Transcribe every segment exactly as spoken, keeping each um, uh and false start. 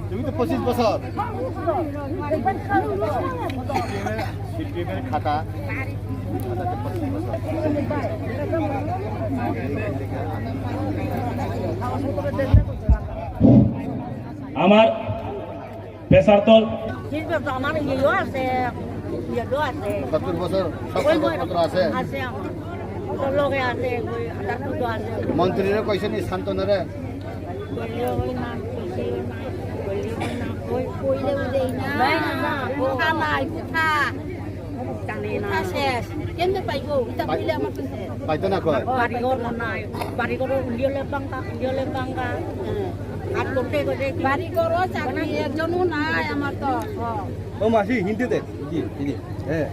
তুমি তো পঁচিশ বছর। সিপিএমের খাতা, খাতাতে পঁচিশ বছর। আমার প্রেসার তো ঠিক আছে, আমার ইয়েও আছে, ইয়েও আছে। সত্তর বছর, সত্তর বছর আছে। আছে আমার। ওর লগে আছে, ওই আধার কার্ডও আছে। মন্ত্রীরে কইছে নি শান্তনারে? কইলেও ওই না, কইলেও ওই না, কই-, কইলেও দেই না। নাই না, না, কোথা নাই, কোথা? জানে না। কোথা শেষ? কেমনে পাইবো? এটা পাই-, কইলে আমার তো শেষ। পাইতো না কয়? বাড়িঘর নাই, বাড়িঘর উলিয়লে বাঙ্গা, উলিয়লে বাঙ্গা। হ্যাঁ। আর করতে করতে কি? বাড়িঘরও চাকরি একজনও নাই আমার তো। ও মাসি, হিন্দিতে। জি, জি, জি। হ্যাঁ।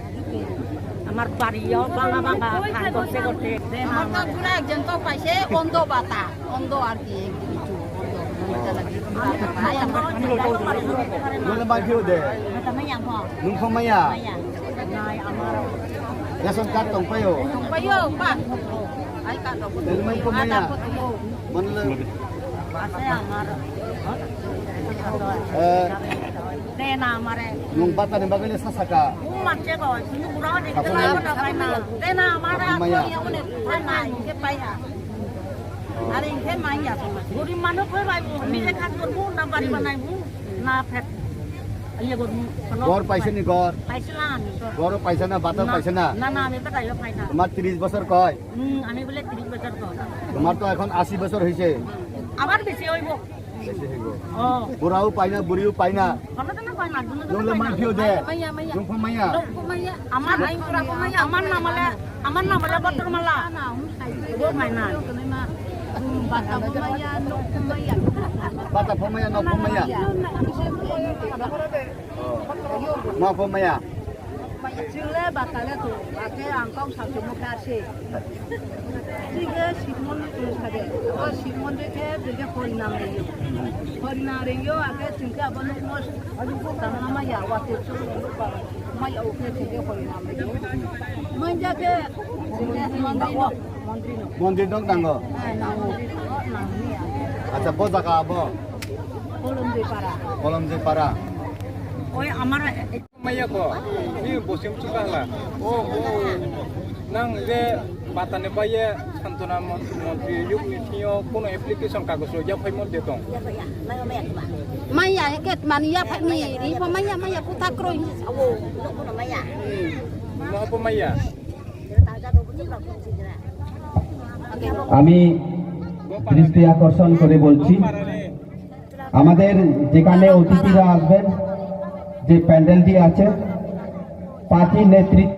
আমার বাড়িও ভাঙা ভাঙা, কাজ করতে করতে। আমার তো পুরা একজন তো পাইছে অন্ধ ভাতা, অন্ধ আর কি, একটু কিছু অন্ধ, অন্ধ ভাতা লাগে। Nung le mai phio de? Nung pho maya? Ration card tong paio? Tong paio, pa. Ai ka to. Nung mai pho maya? Manle. Ase amar. Eh. De na amare. Nung bata ni bagale sasa ka. Umma che ko, sunu bura de. Apa kena maya? Ko na pai na. De na amara. Apa maya? Ko ya une pai na, inke pai ha. Are inke maya. Gori manu koi bai bu, ni le khat kor bu, na bari banai bu, na phet. Iya gor bu. Gor paisa ni gor? Paisa la ni gor. Gor paisa na, bata paisa na? Na, na, ami bata yo paisa. Tomar tris bosor koi? Hmm, ami bole tris bosor koi. Tomar to ekhon ashi bosor hoise. Abar besi hoibo. Besi hoibo. Oh. Burao pai na, buriyo pai na. Kono kono pai na, duno duno. Nung le pai na. Man phio de? Maya, maya. Nung pho maya? Nung pho maya. Amar, amar namale, amar namale botor mala. Bo pai na. Bata pho maya, nung pho maya. Bata pho maya, nung pho maya. Ma pho maya. Chwng le bata le to, ake ang kok sa chwng kha se. Chwng khe Shiv Mondir tong kha de. O Shiv Mondir khe chwng khe Harinam ringyo. Harinam ringyo, ake chwng khe abo nukmo tangma maya, wa te chwng nukma maya, o khe chwng khe Harinam ringyo. Manja khe chwng khe Mondir no, Mondir no. Mondir dong tango. Hai, nango. Acha, bo jaga abo? Kolomjoi para. Kolomjoi para. Oi, amar Maya ko, ni bosim chukang la. O, o, nang je batani baye Santona mon-, montri yuk ni thio kono application kagos lo ya phai mon de tong. Maya, heket mani ya phai ni, ri pho maya, maya kutha kroi ni sawo, no kono maya. Mo pho maya. আমি দৃষ্টি আকর্ষণ করে বলছি, আমাদের যেখানে অতিথিরা আসবেন, যে প্যান্ডেলটি আছে, পার্টি নেতৃত্ব